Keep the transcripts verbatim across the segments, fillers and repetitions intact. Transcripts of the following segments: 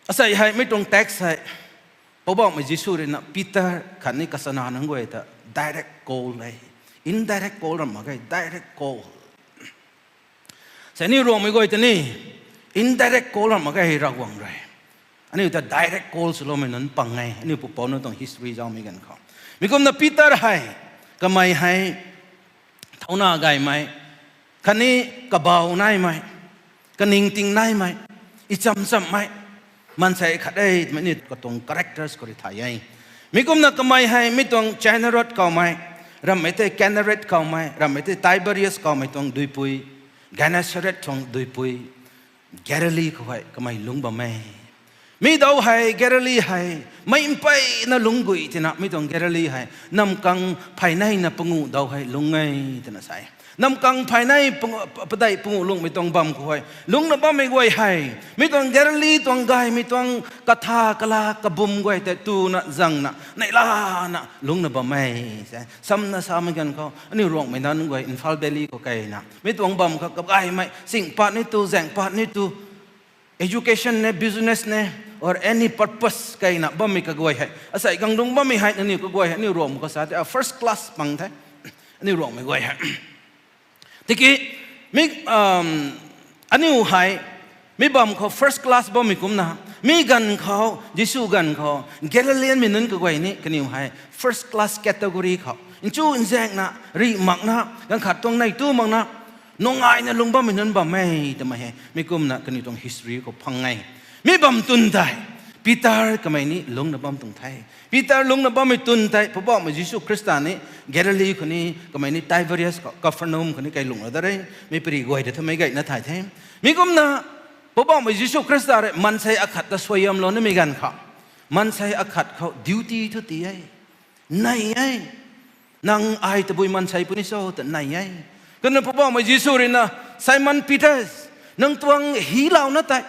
Asei hei mi tuang text hei Poubauhmei Jisu rui na Peter khatni kachana nunc guay ta direct call e. Indirect call ram mak ge, direct call. Sei aniu Ruangmei guay ta ni indirect call ram mak ge, Ravguangc rui aniu ta direct call swloumei nunc pang e, aniu pupouc nunc tuang history zaumei ganv khou. Mi kumna Peter hei, kamei hei thauna gaymei, khatni kabau naimei, kaningting naimei, icham chammei maansei khat e twmei ni katuang characters khou rui thay e. Mi kumna kamei hei mi tuang Gennesaret kawmei, ramhmei tei Gennesaret kawmei, ramhmei tei Tiberias kawmei tuang duipui, Gennesaret tuang duipui, Galili khou hei kamei lungc bam e. Mi dau hei Galili hei mei mpeyna lungc gui tina, mi tuang Galili hei namkang pheyneyna panguh dau hei lungc e twna sa e. Namkang pheyney panguh, padeih panguh lungcmei tuang bam khou hei lungcna bammei guay hei, mi tuang Galili tuang gaymei tuang katha kala kabum guay tei tuna zangna neihlana lungcna bam e. Samna samei ganv khou aniu Ruangmei nunc guay Imphal Valley khou keyna mi tuang bam khou kagaymei sing pat ni tu, zaeng pat ni tu, education ne, business ne, or any purpose keyna bammei kaguay hei, asei gang lungc bammei hei nangniw kaguay hei aniu Ruangmei khou sa tei first class pang the, aniu Ruangmei guay hei. Tiki mi, aniu hei mi bam khou first class bammei kumna, mi ganv khou, Jisu ganv khou Galileanmei nunc kaguay ni kaniw hei first class category khou nchu nzaengna, rih makna, ganv khat tuang nei tu makna, nungaina lungc bammei nunc bam e twmei hei mi kumna kaniw tuang history khou phang e. Mi bam twn tei Peter kamei ni lungcna bam tuang the. Peter lungcna bammei twn tei Poubauhmei Jisu Khrista ni Galili khou ni, kamei ni Tiberias khou, Capernaum khou ni kai lungcna da re. Mi pary guay ta thumei gayna thay the. Mi kumna Poubauhmei Jisu Khrista rui maansei akhat ta suaihiamlou nimei ganv khou, maansei akhat khou duty thu tii e. Nei e. Nang ai tabui maansei puni cho ta nei e. Kumna Poubauhmei Jisu rui na, Simon Peter, nang tuang hi launa tei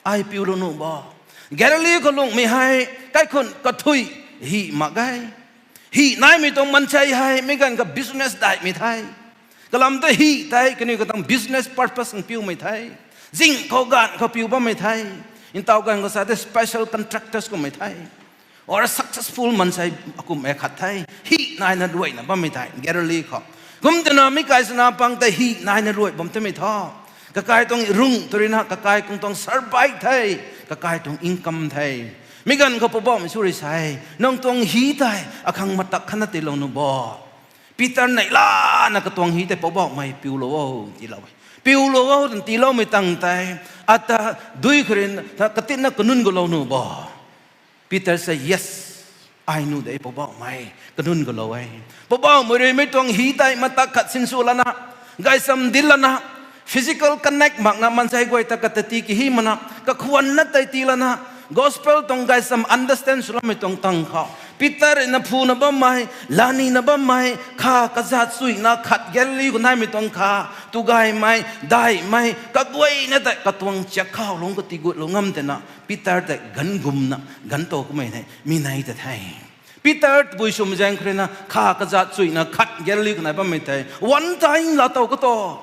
ai piulou nuh bo. Galili khou lungcmei hei kaikhun kathui hi mak ge. Hi naimei tuang maansei hei mi ganv kha business daihmei the. Kalam ta hi tei kaniw katuang business purpose khang piumei the. Zing khou ganv khou piu bammei the. Ntaw ganv khou sa tei special contractors kummei the. Or successful maansei akum e khat the. Hi naina ruaina bammei the Galili khou. Kum twna mi kai swna pang tei hi naina ruai bam twmei tho. Kakai tuang rungc tw rui na kakai kung tuang survive the. Kakai tuang income the. Mi ganv khou Poubauhmei Jisu rui sa e, nang tuang hi tei akhang matak khatna tiilou nuh bo. Peter neihlana katuang hi tei Poubauhmei piulou o, tiilou e. Piulou o twna tiiloumei tang tei, ata dui khou rui na katinna kanunc gulou nuh bo. Peter sa, yes, ai nuh de Poubauhmei, kanunc gulou e. Poubauhmei rui mi tuang hi tei matak khat sinsw lana, gaysam dil lana, physical connect makna maansei guay ta katati kahi makna kakhwanna tei tii lana, gospel tuang gaysam understand swloumei tuang tang khou Peter rui na phuna bammei, lanina bammei kha kazat chuina khat Galili khou naimei tuang kha, tu gaymei, daihmei kaguayna tei katuang chiak khou lungc katiigutlou ngam tena Peter tei ganv gumna ganv tow kamei hei mi nei ta the. Peter tabui swm zaeng khou rui na kha kazat chuina khat Galili khou nai bammei tei one time laa tow ka to.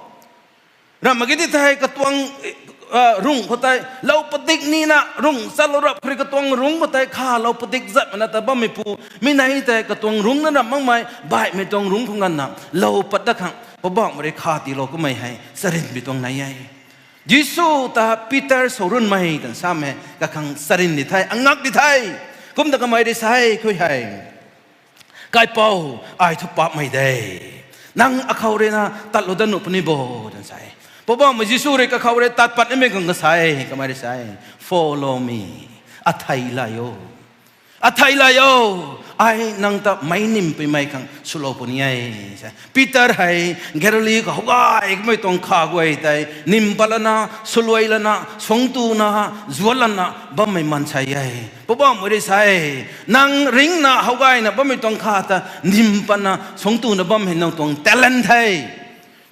Ramh mak ge ti thei katuang rungc khou tei lou padik nina rungc chalou rap khou rui katuang rungc khou tei khalou padik zat mana ta bammeipu, mi nei tei katuang rungc na ramh makmei baihmei tuang rungc khou nganvna lou pat dat khang Poubauhmei rui kha tiilou kamei hei charynmei tuang nai e. Jisu ta Peter sourunmei tan sam e, kakhang charyn di the, angak di the. Kumna kamei rui sa e, khui hei, Kaipouc, ai thu paapmei de. Nang akhou rui na tatlou dat nuh puni bo, tan sa e. Poubauhmei Jisu rui kakhou rui tat pat nimei khang kasa e, kamei rui sa e, Follow me. Athei lai o. Athei lai o. Ai nang ta meic nym puimei khang swlou puni e. Peter hei Galili khou howgay kamei tuang kha guay tei nym pat lana, swluai lana, suangctuna, zuat lana bammei maansei e. Poubauhmei rui sa e, nang ringcna howgayna bammei tuang kha ta nym patna suangctuna bam hei nang tuang talent the.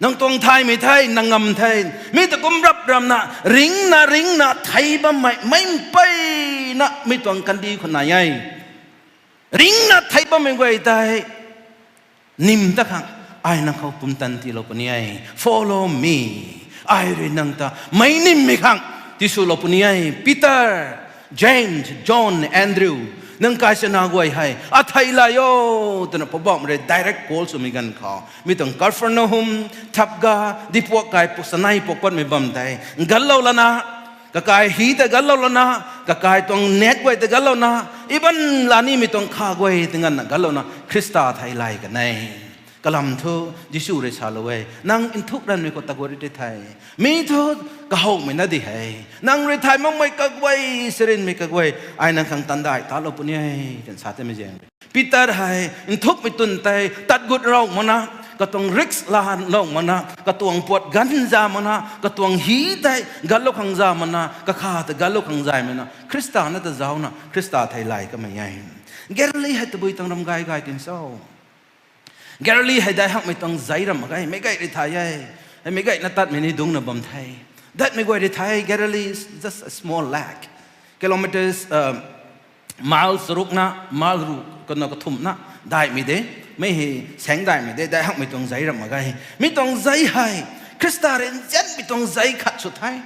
Nang tuang thaymei the, nang ngam the. Mi ta kum rap ramna ringcna ringcna thei bammei meic mpeyna mi tuang kandih khou nai e. Ringcna thei bammei guay tei nym ta khang ai nang khou pumtan tiilou puni e. Follow me. Ai rui nang ta meic nymmei khang tiswlou puni e. Peter, James, John, Andrew, nang kai chana guay hei athei lay o, twna Poubauhmei rui direct call swmei ganv khou, mi tuang Capernaum, Thapga, dipuak kai pu- chanei puak patmei bam tei ganclou lana, kakai hi ta ganclou lana, kakai tuang nek guay ta ganclouna, even lanimei tuang kha guay ta nganvna ganclouna Khrista thei lay kan e. Kalam thu Jisu rui salou e, nang nthuk ranvmei khou tagut ri the. Mi thu kahowmei na di hei. Nang rui thay makmei kaguay, sarinmei kaguay, ai nang khang tandai talou puni e, twna sa tei mei zaeng rui Peter hei nthukmei twn tei tat gut rou makna, katuang risk laalou makna, katuang puat ganv za makna, katuang hi tei ganclou khang za makna, kakha ta ganclou khang zay makna, Khrista na ta zauna Khrista thei lay kamei e. Galili hei tabui tuang ram gay gay tin cho. Galili hei dai hakmei tuang zei ram mak ge, meic gay rui thay e. Hei meic gayna tatmei ni dungcna bam the. Datmei guay rui thay, Galili is just a small lake. Kilometers, mile charukna, mile ru, kano kathumhna daihmei de. Mei hei saengc daihmei de, dai hakmei tuang zei ram mak ge. Mi tuang zei hei Khrista rui nzianmei tuang zei khat sw the.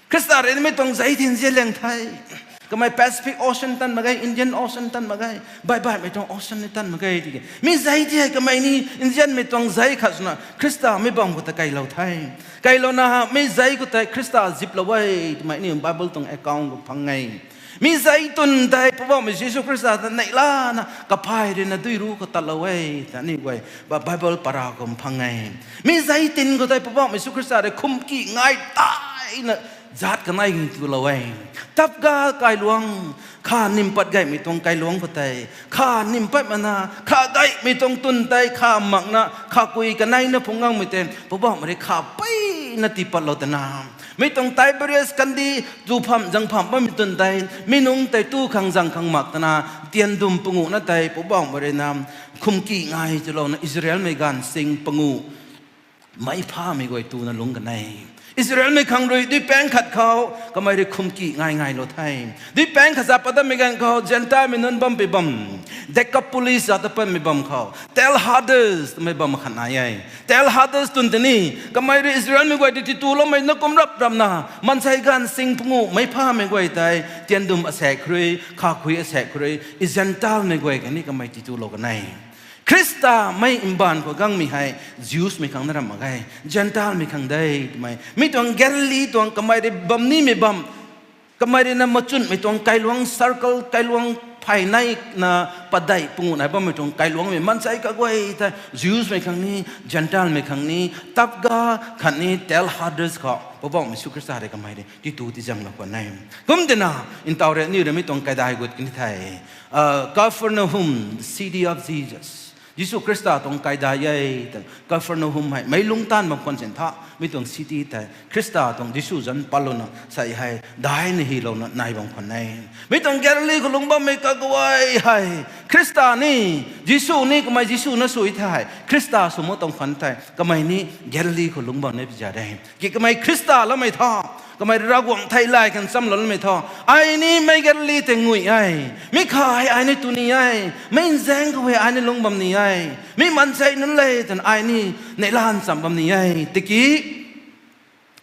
Khrista rui mei tuang zei tin nzian liang the. Kamei Pacific Ocean tan mak ge, Indian Ocean tan mak ge, baih baihmei tuang ocean ni tan mak ge tiki, mi zei ti hei kamei ni nzianmei tuang zei khat swna Khrista mei bam khou ta keylou the. Keylouna mi zei khou tei Khrista ziplou e twmei ni Bible tuang account khou phang e. Mi zei twn tei Poubauhmei Jisu Khrista ta neihlana kaphay ruina dui ru khou tatlou e ta aniu guay Bible para khou phang e. Mi zei tin khou tei Poubauhmei Jisu Khrista rui khumki ngai taina zat kanei tulou e. Thapga kailuang, kha nim pat gaymei tuang kailuang khou tei, kha nim pat makna, kha gaymei tuang twn tei kha makna, kha kui kaneina phungc guangmei tei Poubauhmei rui kha peina tii patlou tana, mi tuang Tiberias kandih tu pham zang pham bammei twn tei, mi nungc tei tu khang zang khang mak tana, tiandum panguhna tei Poubauhmei rui na khumki ngai tilouna Israelmei gaanv sing panguh meic phamei guay tuna lungc kan e. Israelmei khang rui duipaeng khat khou kamei rui khumki ngai ngailou the. Duipaeng khat za pat datmei ganv khou Zentelmei nunc bam pui bam, Decapolis za ta patmei bam khou Tel Hades twmei bam khat nai e. Tel Hades twn tei ni kamei rui Israelmei guay ti tituloumei na kum rap ramna, maansei gaanv sing panguh meic phamei guay tei tiandum asaekc rui, khakhui asaekc rui, Zentelmei guay khatni kamei titulou kan e. Khristamei mbaanv khou guangmei hei Jewsmei khang na ram mak ge, Zentelmei khang de twmei. Mi tuang Galili tuang kamei rui bam nimei bam, kamei rui na machunmei tuang kailuang circle, kailuang phey nei na padeih panguh nai bammei tuang kailuangmei maansei kaguay tei Jewsmei khang ni, Zentelmei khang ni, Thapga khatni Tel Hades khou Poubauhmei Jisu Khrista rui kamei rui titu tizianglou khwan e. Kum tina, ntaw rui aniu rui mi tuang kaidai gut kan the. Capernaum, city of Jesus. Jisu Khrista tuang kaidai e ta Capernaum hei meic lungc taanv bam khwan sin tha, mi tuang city tei Khrista tuang Jisu zanc patlouna sei hei daina hylouna nai bam khwan e. Mi tuang Galili khou lungc bammei kaguay hei Khrista ni, Jisu ni, kamei Jisu na sw thei, Khrista sw mak tuang khwan thei kamei ni Galili khou lungc bam ni pi za de. Ki kamei Khrista loumei tho, kamei Ravguangc thei lay khang nchamlou loumei tho, ai ni meic Galili tei ngui e. Mi kha hei ai ni tu ni e. Meic nzaeng khou hei ai ni lungc bam ni e. Mi maansei nunc le twna ai ni neihla ncham bam ni e. Tiki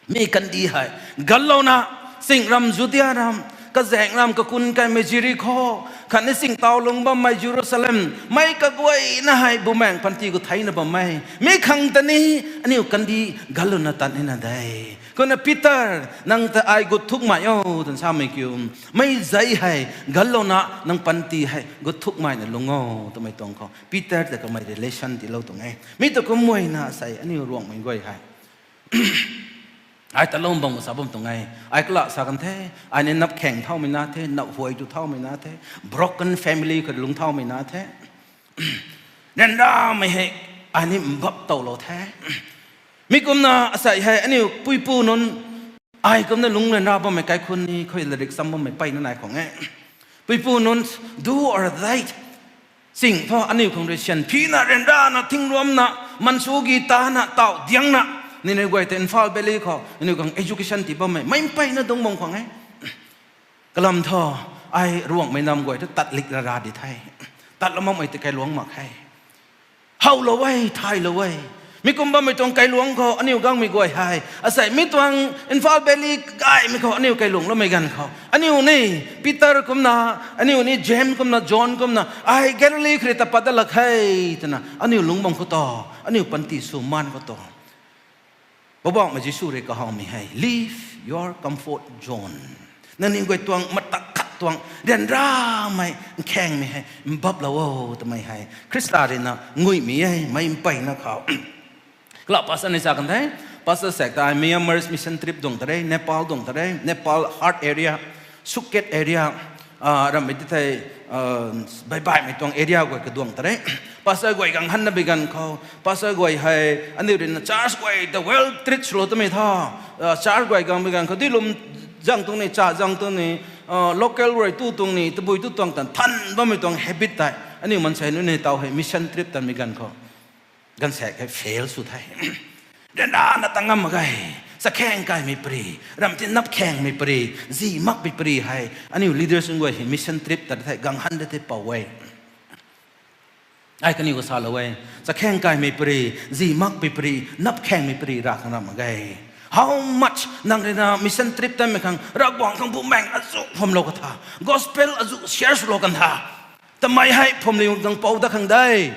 mi kandih hei ganclouna, ching ram Judia ram, kazaeng ram kakun kaimei Jerikho, khatni chingtaw lungc bammei Jerusalem, meic kaguayna hei Bumaengh Panty khou theina bam e. Mi khang ta ni aniu kandih ganclouna tat nina de. Kumna Peter, nang ta ai gut thukmei o twna samei kiu, meic zei hei ganclouna nang panty hei gut thukmeina lungc o twmei tuang khou Peter ta kamei relation tiilou tuang e. Mi ta kumna sei aniu Ruangmei guay hei ai ta lungc bam khou sa bam tuang e. Ai kala sa kan the, ai ni nap khaeng thaumei na the, nap huay tu thaumei na the, broken family khou lungc thaumei na the. Ryanramei hei ai ni mbap towlou the. Mi kumna asei hei aniu puipu nunc, ai kumna lungc ryanra bammei kaikhunc ni khou latrik cham bammei mpeyna nai khang e. Puipu nunc, do or die, ching thu aniu khang rui syan phina, ryanrana, thingruamna, mansugi tana, tau diangna, nini guay tei Imphal Valley khou aniu khang education tii bammei mei mpeyna dungc bam khang e. Kalam thu, ai Ruangmei nam guay thu tatlik rara di the. Tatlou makmei tei kailuangc mak khe. Howlou e, thaylou e. Mi kum bammei tuang kailuangc khou aniu gangmei guay hei, asei mi tuang Imphal Valley gaymei khou aniu kailuangc loumei ganv khou, aniu ni Peter kumna, aniu ni James kumna, John kumna, ai Galili khou rui ta pat dat lak khe, twna aniu lungc bam khou ta, aniu panty sw maan khou ta, Poubauhmei Jisu rui kahawmei hei, leave your comfort zone. Nangniw guay tuang matak khat tuang ryanramei, nkhaengmei hei mbaplou o twmei hei Khrista rui na nguimei e, mei mpeyna khou. Kala pastor ni sa kan the, pastor sek ta Myanmar mission trip duang ta re, Nepal duang ta re, Nepal hard area, Sukhet area, rammei ti thei, baibaihmei tuang area guay kaduang ta re. Pastor guay gang hanna bi ganv khou, pastor guay hei, aniu rui na church guay ta well treat swlou twmei tha, church guay gang bi ganv khou dui lum zang tuang ni, cha zang tuang ni, local rui tu tuang ni, tabui tu tuang tan than bammei tuang habit tei aniu maansei nunc ni taw hei mission trip tanmei ganv khou, gaanvsaekc hei fail sw the. Ryanrana ta ngam mak ge. Chakhaeng kaimei pary, ram ti nap khaengmei pary, zi makpui pary hei aniu leaders nunc guay hei mission trip ta thei gang han de tei pou e. Ai kaniw khou salou e, chakhaeng kaimei pary, zi makpui pary, nap khaengmei pary rav khang ram mak ge. How much nang rui na mission trip tanmei khang Ravguangc khang bumaeng azuh phwamlou ka tha, gospel azuh share swlou kan tha, tamei hei phwamling gang pou dat khang de.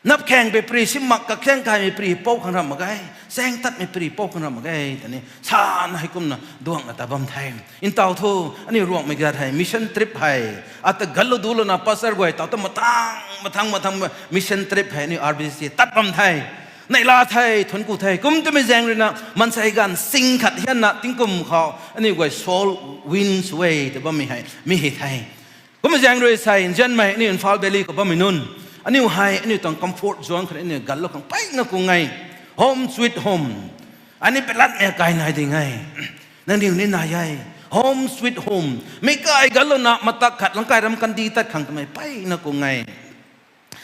Nap khaengmei pary, zi mak khaeng kaimei pary pou khang ram mak ge, chaeng tatmei pary pou khang ram mak ge, tani sana hei kumna duangna ta bam the. Ntaw thu, aniu Ruangmei gat hei mission trip hei ata ganlou dulouna pastor guay taw ta mathang mathang mathang mission trip hei aniu R B C tat bam the. Neihla the, thuanc ku the, kum twmei zaeng rui na maansei ganv sing khat hianna tingkum khou aniu guay soul win sw e ta bammei hei mi hei the. Kummei zaeng rui sei nzianmei aniu Imphal Valley khou bammei nunc, aniu hei aniu tuang comfort zone khou aniu ganlou khang mpeyna kung e. Home sweet home. Aniu pelatmei kai nai ding e. Nangniw ni nai e. Home sweet home. Meic kai ganlouna matak khat lang kai ram kandih tat khang twmei mpeyna kung e.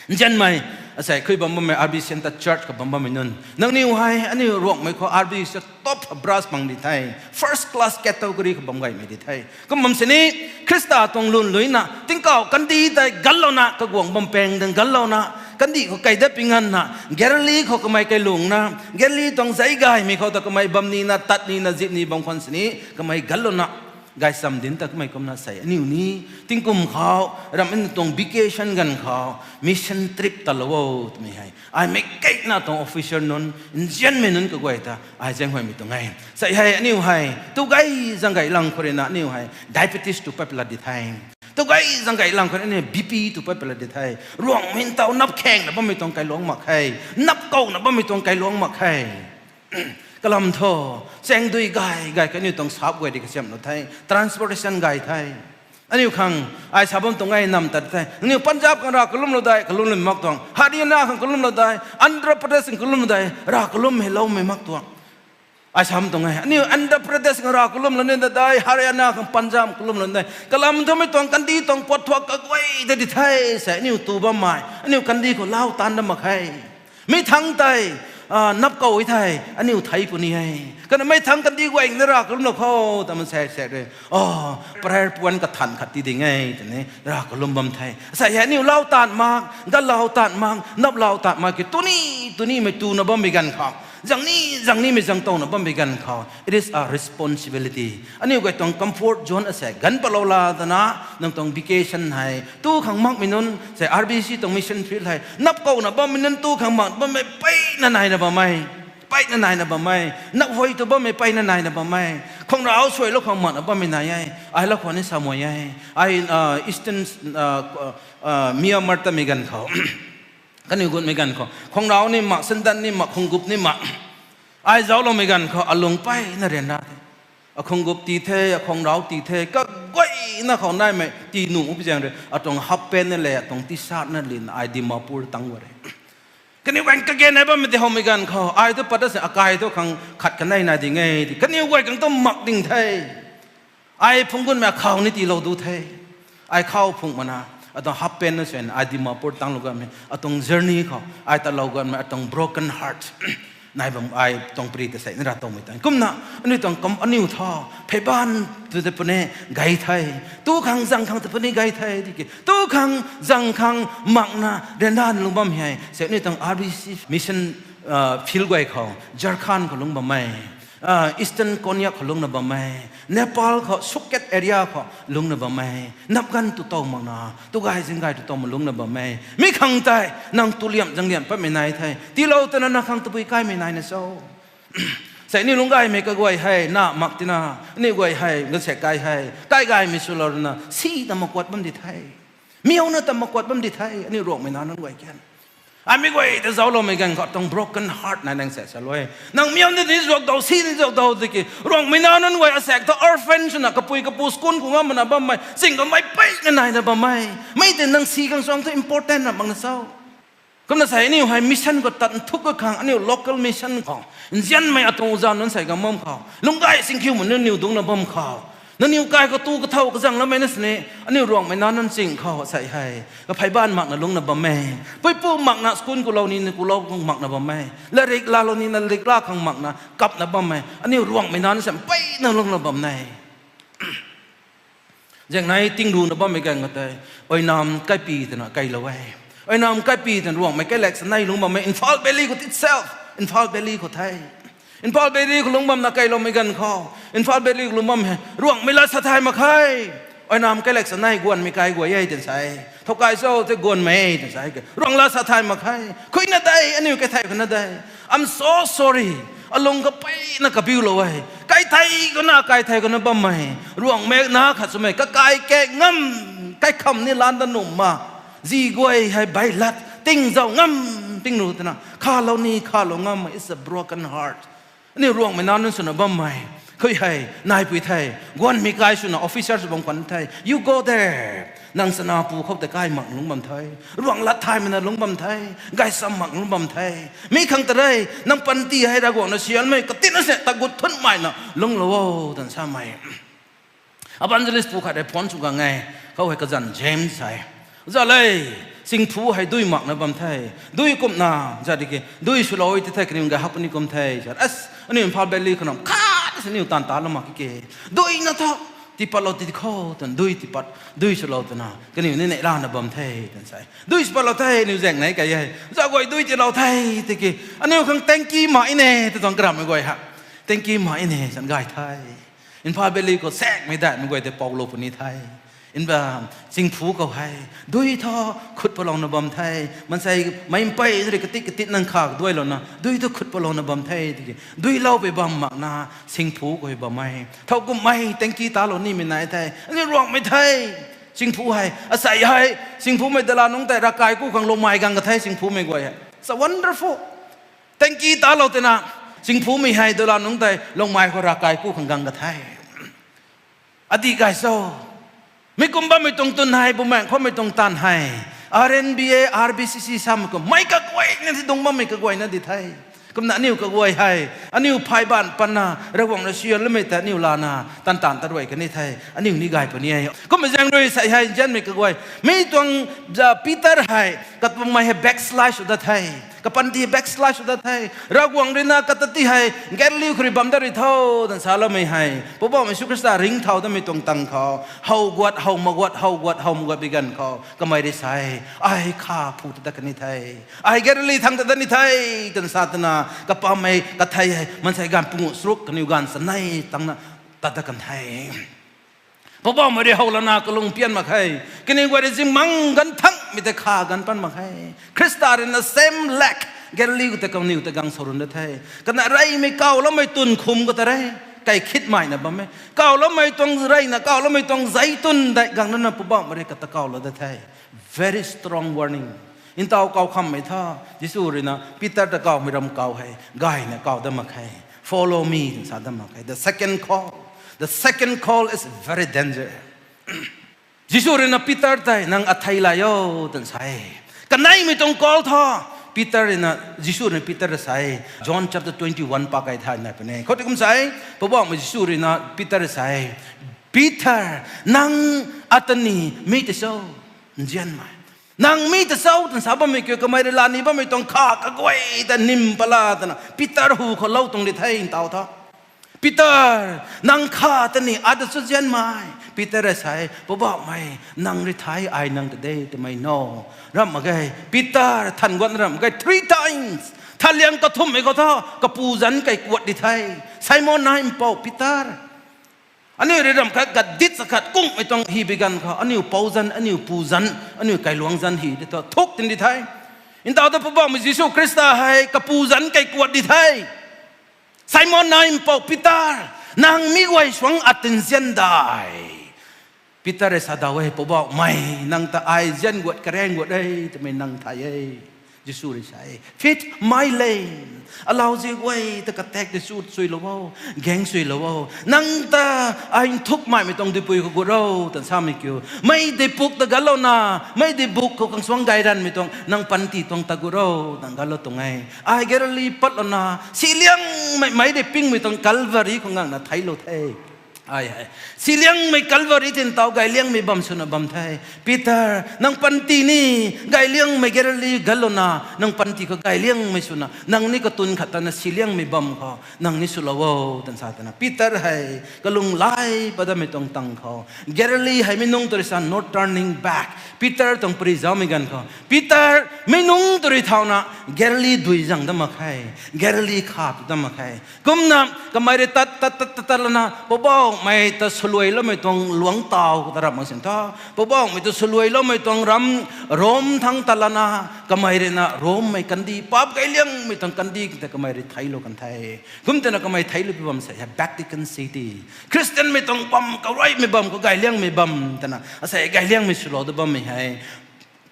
Nzianmei, asei khui bam bammei R B C Center Church khou bam bammei nunc, nangniw hei aniu Ruangmei khou R B C top brass bang di the, first class category khou bam gaymei di the. Kum bam sini, Khrista tuang lun luina tingkauh kandih tei ganlouna, kaguang bam paeng dang ganlouna, kandih khou kai dat pi nganvna, Galili khou kamei kailungna, Galili tuang zei gaymei khou ta kamei bam nina, tat nina, zip ni bam khwan sini kamei ganlouna, gaychamv dinc ta kamei kumna sei aniu ni tingkum khou ram aniu tuang vacation ganv khou mission trip talou o twmei hei ai meic kaina tuang officer nunc, nzianmei nunc kaguay ta ai zaenghuaymei tuang e. Sei hei aniu hei tu gay zang gay lang khou rui na aniu hei diabetes tu pat pala di the. Tu gay zang gay lang khou rui aniu BP tu pat pala di the. Ruangmei ntaw nap khaengna bammei tuang kailuangc mak khe, nap kouna bammei tuang kailuangc mak khe. Kalam thu, chaeng dui gay gay kaniw tuang sap guay di kasiamhlou the, transportation gay the. Aniu khang, ai sa bam tuang e nam tat the. Aniu Punjab khang rav kalumlou dai, kalumlou mak tuang. Haryana khang kalumlou dai, Andhra Pradesh khang kalumlou dai, rav kalum heloumei mak tuang. Ai sa bam tuang e, aniu Andhra Pradesh khang rav kalumlou ni dai, Haryana khang Punjab kalumlou dai. Kalam thu mei tuang kandih tuang puat thuak kaguay ta di the, sei aniu tu bammei, aniu kandih khou lau taanv dat mak khe. Mi thangc tei, nap kou e thei, aniu thei puni e. Kana mei thangc kandih guay na rav kalumlou khou, ta maansei sek rui, prayer point kathan khat ti ding e, twni rav kalum bam the. Asei hei aniu lau taanv mak, ganlou taanv mak, nap lau taanv mak ki tuni, tunimei tuna bammei ganv khou, zangni, zangnimei zang towna bammei ganv khou, it is a responsibility. Aniu guay tuang comfort zone asei ganv patlou la tana, nang tuang vacation hei tu khang makmei nunc, sei R B C tuang mission field hei nap kouna bammei nunc tu khang mak bammei mpeyna naina bam e. Mpeyna naina bam e. Nap huay tu bammei mpeyna naina bam e. Khwangrau suailou khang makna bammei nai e. Ai lou khwan ni sa mei e. Ai Eastern, Myanmar tamei ganv khou, kaniw gutmei ganv khou khwangrau ni mak, sandan ni mak, khwanggup ni mak, ai zaucloumei ganv khou alung mpeyna ryanra the. Akhwanggup tii the, akhwangrau tii the, kaguayna khou naimei tii nuh pi zaeng rui atuang half pant na le atuang T-shirt na lin ai Dimapur tang gua re. Kaniw guay kage nai bammei di howmei ganv khou ai tu pat ta se akai tu khang khat kanei nai ding e di kaniw guay khang tu mak ding the. Ai phungc gunmei akhau ni tiilou du the. Ai khau phungc mana, atuang half pant na swn ai Dimapur tanglou ganmei atuang journey khou ai talou ganmei atuang broken heart nai bam ai tuang pary ta sei na ra towmei tang kumna aniu tuang kum aniu tha pheyban tu te puni gay the. Tu khang zang khang te puni gay the tiki tu khang zang khang makna ryanra lung bam hei se aniu tuang R B C mission field guay khou, Jharkhand khou lungc bam e, Eastern Konyak khou lungcna bam e, Nepal khou Sukhet area khou lungcna bam e, napganv tu tow makna, tu gay zing gay tu tow mak lungcna bam e. Mi khang tei, nang tu liam zang liam patmei nai the. Tiilou twna nang khang tabui kaimei naina cho? Sei aniu lungc gaymei kaguay hei, na mak tina, aniu guay hei, ganvsaekc kai hei, kai gaymei swlou runa, si ta makuat bam di the. Miauna ta makuat bam di the, aniu Ruangmei nac nunc guay kan. Ai mi guay ta zaucloumei ganv khou tuang broken heart nai nang se sa lu e. Nang miauna ni zuak dau, si ni zuak dau tiki, Ruangmei nac nunc guay asaekc thu orphan swna kapui kapu school khou ngam makna bammei, ching kamei peyna naina bam e. Mi tei nang si khang suang thu important na makna cho? Kumna sei aniu hei mission khou tat nthuk ka khang, aniu local mission khou, nzianmei atuang uza nunc sei gang bam khou, lungc gay singkhiumei nunc niw dungcna bam khou, nangniw kai khou tu kathau kazang lamei na sini, aniu Ruangmei nac nunc ching khou sei hei, kaphey baanv makna lungcna bam e. Puipu makna school kulou ni, ni kulou khang makna bam e. Latrik laalou ni, latrik laa khang makna kapna bam e. Aniu Ruangmei nac nunc sei mpeyna lungcna bam e. Zaeng nei tingruna bammei ganv khou tei, Oinam Kaipi twna keylou e. Oinam Kaipi twna Ruangmei kailak sa nei lungc bam e, Imphal Valley khou itself, Imphal Valley khou the. Imphal Valley khou lungc bamna keyloumei ganv khou, Imphal Valley khou lungc bam hei, Ruangmei lat sa thay mak khe. Oinam kailak sa nei guanmei kai guay e twna sa e. Thow kai cho tei guanmei twna sa e. Ruang lat sa thay mak khe. Khuina de, aniu kaithei khana de. I'm so sorry. Alung kapeyna kabiulou e. Kaithei khana, kaithei khana bammei, Ruangmei nac khat swmei kakai kak ngam, kaikham ni lan da nuh ma, zi guay hei bailat tingzau ngam, tingru twna khalou ni khalou ngam, it's a broken heart. Aniu Ruangmei nac nunc swna bammei, khui hei naipui the, guanmei kai swna officer sw bam khwan the, you go there. Nang chana pu khou tei kai mak lungc bam the, Ruang lat thaymei na lungc bam the, gaysam mak lungc bam the. Mi khang ta re, nang panty hei Ravguangc na sianmei katina se tagut thunmaina lungclou o, twna samei. Evangelist pu khat hei phone sw gang e, khou hei kazanc James hei, za le, singphu hei dui makna bam the, dui kumna, za di ki, dui swlou ti the, kaniw gay hak puni kum the, za, as, aniu Imphal Valley khou nam khat se aniu taanv ta lou mak ki ke, dui na tho, tiipatlou ti khou, twna dui tiipat, dui swlou twna, kaniw ni neih lana bam the, twna sa e. Dui swpatlou the, aniu zaeng nei kai e, za guay dui tiilou the, tiki, aniu khang tanki mak e ne, tw tuang karammei guay ha. Tanki mak e ne, san gay the. Imphal Valley khou saekmei daihmei guay tei poulou puni the. Inba, singphu khou hei, dui thu khut palouna bam the. Maansei meic mpeyna rui katit katit nang kha duailouna, dui thu khut palouna bam the, tiki. Duiloupui bam makna, singphu khou hei bam e. Thow kummei, tanki talou nimei nai the. Aniu Ruangmei the. Singphu hei, asei hei, singphumei dala nungc tei ravkai ku khang lungmei gang ka the, singphumei guay hei. It's a wonderful. Tanki talou tina, singphumei hei dala nungc tei lungmei khou ravkai ku khang gang ka the. Adih gay cho? Mi kum bammei tuang twn hei, bumaengc khoumei tuang taanv hei, R N B A, R B C C samei kum, mei kaguayna ti dungc bammei kaguayna di the. Kumna aniu kaguay hei, aniu phey baanv patna, Ravguangc na sian lamei ta aniu lana, tan taanv ta ruai kani the, aniu ni gay puni e. Kumna zaeng rui sei hei, nzianmei kaguay, mi tuang, za Peter hei, katpumei hei backslide sw dat the. Kapanty backslide sw dat the. Ravguangc rui na kata ti hei, Galili khou rui bam dat rui tho, twna sa loumei hei, Poubauhmei Jisu Khrista ringcthau datmei tuang tang khou, how guat, how maguat, how guat, how maguat bi ganv khou, kamei rui sa e, ai kha phu ta dat kani the. Ai Galili thangc ta dat ni the, twna sa twna, kapammei kathei hei, maansei ganv panguh charuk kaniw ganv chanei tangna, tat dat kan the. Poubauhmei rui how lana kalung pian mak khe. Kaniw guay rui zingmang ganv thangmei tei kha ganv pan mak khe. Khrista rui na same lake, Galili khou tei kaniw tei gang sa run dat the. Kana reymei kawloumei twn khum kata re, kai khitmeina bam e. Kawloumei tuang reyna, kawloumei tuang zeitwn dei gang nana Poubauhmei rui kata kawlou dat the. Very strong warning. Ntaw kaw khammei tha, Jisu rui na Peter ta kawmei ram kaw hei, gayna kaw dat mak khe. Follow me, twna sa dat mak khe. The second call. The second call is very danger. Jisu rui na Peter tei, nang athei lai o, twna sa e. Kaneimei tuang call tha, Peter rui na, Jisu rui na Peter ta sa e. John chapter twenty-one pa kai thai nai puni. Khoutei kum sa e, Poubauhmei Jisu rui na Peter ta sa e, Peter, nang ata ni mi tei cho, nzianmei. Nang mi ta cho, twna sa bammei kiu kamei rui laa ni bammei tuang kha kaguay ta nim pala twna Peter hu khou lou tuang di the ntaw tha. Peter, nang kha ta ni ata cho nzianmei? Peter rui sa e, Poubauhmei, nang rui thay ai nang ta de twmei no. Ramh mak ge, Peter, than guatna ramh mak ge, three times. Thaliang kathumhmei khou thu, kapu zanc kei kuat di the. Simon nac mpouh Peter. Aniu rui ramh khat gadit sa khat kungmei tuang hi bi ganv khou, aniu pou zanc, aniu pu zanc, aniu kailuangc zanc hi di thu, thuk tin di the. Ntaw ta Poubauhmei Jisu Khrista hei, kapu zanc kei kuat di the. Simon nac mpouh Peter, nang mi guay suang at tin zian dai. Peter rui sa daw e, Poubauhmei, nang ta ai zian guat kareng guat e, twmei nang thay e. Jisu rui sa e, Feed my lamb. Alauziu guay ta katak di chu suilou o, gaeng suilou o. Nang ta ai nthukmaimei tuang dipui khou gut ro, tan samei kiu. Mei dipuk ta ganlouna, mei dipuk khou kang suang gay ranmei tuang, nang panty tuang ta gut ro, nang ganlou tuang e. Ai Galili patlouna, siliangmei mei dei pingmei tuang Calvary khou ngangna theiclou the. Ai hei. Siliangmei Calvary tin taw gayliangmei bam swna bam the. Peter, nang panty ni gayliangmei Galili ganlouna, nang panty khou gayliangmei swna, nang ni katun khat tana siliangmei bam khou, nang ni swlou o, tan sa tana. Peter hei, kalung lai pat datmei tuang tang khou. Galili hei mi nungc tu rui sa no turning back. Peter tuang pary zaumei ganv khou. Peter, mi nungc tu rui thauna, Galili dui zang dat mak khe. Galili kha tu dat mak khe. Kumna, kamei rui tat, tat, tat, tat, tat lana, Poubauhmei ta swluailoumei tuang luangc taw khou ta ram mak sin tho. Poubauhmei ta swluailoumei tuang ram, Rom thangc tat lana, kamei rui na Rommei kandih, paap gayliangmei tuang kandih ta kamei rui theiclou kan the. Kum twna kamei theiclou pi bam sei hei Vatican City. Khristianmei tuang bam, karuaimei bam khou gayliangmei bam twna, asei gayliangmei swlou dat bammei hei.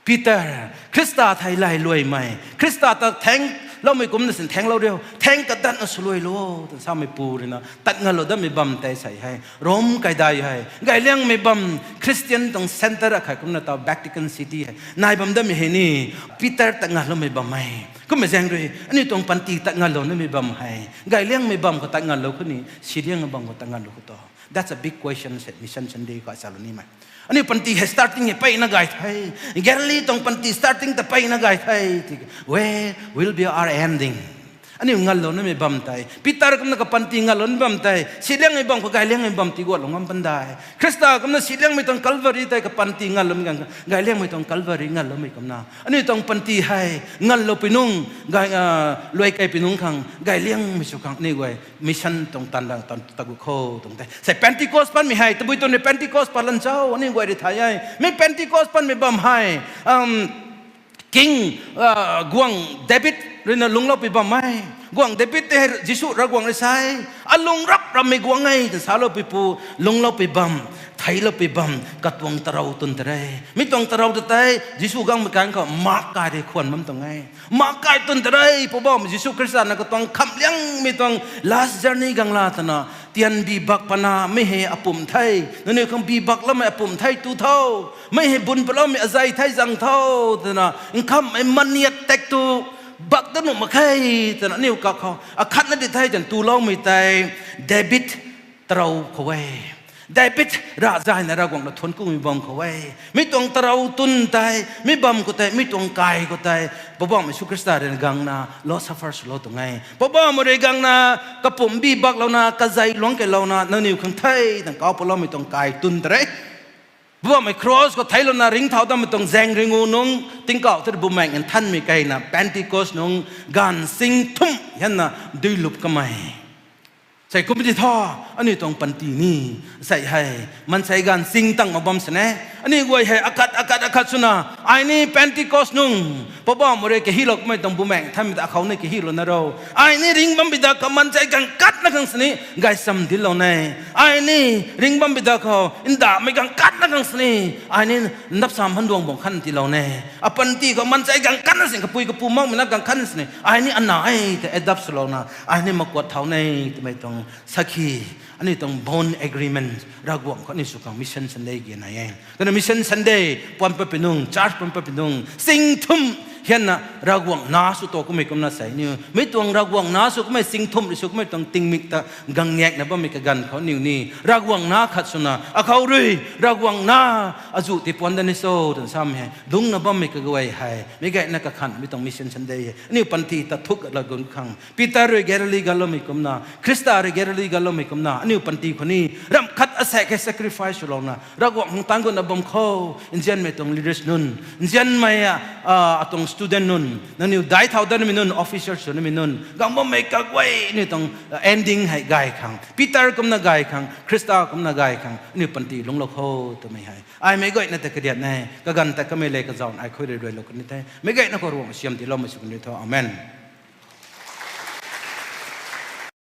Peter, Khrista thei lay luaimei, Khrista ta thaengloumei kumcna sin thaenglou riu, thaeng kadatna swluailou, tan samei pu rui na, tat ngalou datmei bam tei sei hei, Rom kaidai hei, gayliangmei bam, Khristian tuang centre akhat kumna taw Vatican City hei, nai bam datmei hei ni, Peter tat ngalloumei bam e. Kummei zaeng rui, aniu tuang panty tat ngalou namei bam hei, gayliangmei bam khou tat ngalou khou ni, siliang bam khou tat ngalou khou tu. That's a big question, sei Mission Sunday khou salou nimei. Aniu panty hei starting hei mpeyna gay the. Galili tuang panty starting ta mpeyna gay the. Where will be our ending? Aniu ngalou namei bam tei. Peter kumna kapanty ngalou namei bam tei. Siliangmei bam khou gayliangmei bam tiguatlou ngam pan dai. Khrista kumna siliangmei tuang Calvary tei kapanty ngalou ganv, gayliangmei tuang Calvary ngalloumei kumna. Aniu tuang panty hei ngalou pi nungc, luai kei pi nungc khang, gayliangmei sw khang aniu guay mission tuang tan ta gut kho tuang tei. Sei Pentecost patmei hei, tabui tuang ni Pentecost pat lan cho, aniu guay rui thay e. Mi Pentecost patmei bam hei, King, guangc David rui na lungclou pi bam e. Guangc David tei hei Jisu Ravguangc rui sa e, alung rap rammei guangc e, twna salou pi pu, lungclou pi bam, theiclou pi bam, katuang tarou twn ta re. Mi tuang tarou ta tei, Jisu gangmei kan khou, mak kai rui khwan bam tuang e. Mak kai twn ta re, Poubauhmei Jisu Khrista na katuang khamliangmei tuang last journey gang la twna, tian bi bak pana, mei hei apumh the, nangniw khang bi bakloumei apumh the tu tho, mei hei bun patloumei azei the zang tho, twna, nkhamhmei maniat tak tu, bak dat nuh mak khe, twna, aniu kak khou, akhatna di the, twna, tuloumei tei, David tarou khou e. David ravzayna Ravguangc na thuanc kumei bam khou e. Mi tuang tarou twn tei, mi bam khou tei, mi tuang kai khou tei, Poubauhmei Jisu Khrista rui na gangna, Lord suffer swlou tuang e. Poubauhmei rui gangna, kapumh bi baklouna, kazei luangc keylouna, nangniw khang the, twna kauc patloumei tuang kai twn ta re. Poubauhmei cross khou theiclouna ringcthau datmei tuang zaeng ringu nungc, tingkauh tei Bumaengh Nthanmei keyna, Pentecost nungc, ganv sing thumh hianna, duilup kamei. Sei kum ti tho, aniu tuang panty ni, sei hei, maansei ganv sing tang mak bam sini. Aniu guay hei akhat, akhat, akhat swna, ai ni Pentecost nungc, Poubauhmei rui kahilou kamei tuang Bumaengh Nthanmei ta akhou ni kahilouna ro. Ai ni ringc bam bi da khou maansei ganv katna khang sini, gaychamv dinclou ne. Ai ni ringc bam bi da khou, ndauhmei ganv katna khang sini, ai ni ndap sam handuang bang khan tiilou ne. Apanty khou maansei ganv katna sini, kapui kapu makmei na ganv katna sini, ai ni ana e ta adapt swlouna, ai ni makuat thau ne, twmei tuang sakhi, aniu tuang bond agreement, Ravguangc khou aniu sw khang Mission Sunday ge nai e. Kana Mission Sunday, puan pat pi nungc, church puan pat pi nungc, sing thumh hianna Ravguangc na sw ta kummei kumna sei aniu. Mi tuang Ravguangc na sw kummei sing thumh rui sw kummei tuang tingmik ta gangngakna bammei kaganv khou aniu ni. Ravguangc na khat swna, akhou rui, Ravguangc na, azuh ti puan dat ni cho, twna samei hei. Dungcna bammei kaguay hei. Mi gayna kakhan, mi tuang Mission Sunday hei. Aniu panty ta thuk la gun khang. Peter rui Galili ganloumei kumna, Khrista rui Galili ganloumei kumna, aniu panty khou ni, ramh khat Sa khe sacrifice swlouna Ravguangc khang taanc gutna bam kho. Nzianmei tuang leaders nunc, nzianmei a, atuang student nunc, nangniw daic thau datmei nunc, officer sw nimei nunc, gang bammei kaguay aniu tuang ending hei gay khang, Peter kumna gay khang, Khrista kumna gay khang aniu panty lungclou kho twmei hei ai meic guayna ta kariat e. Kaganv ta kamei le kazauh ai khui rui ruailou kan ni the. Meic guayna khou Ravguangc siam tiiloumei sw kan ni tho. Amen.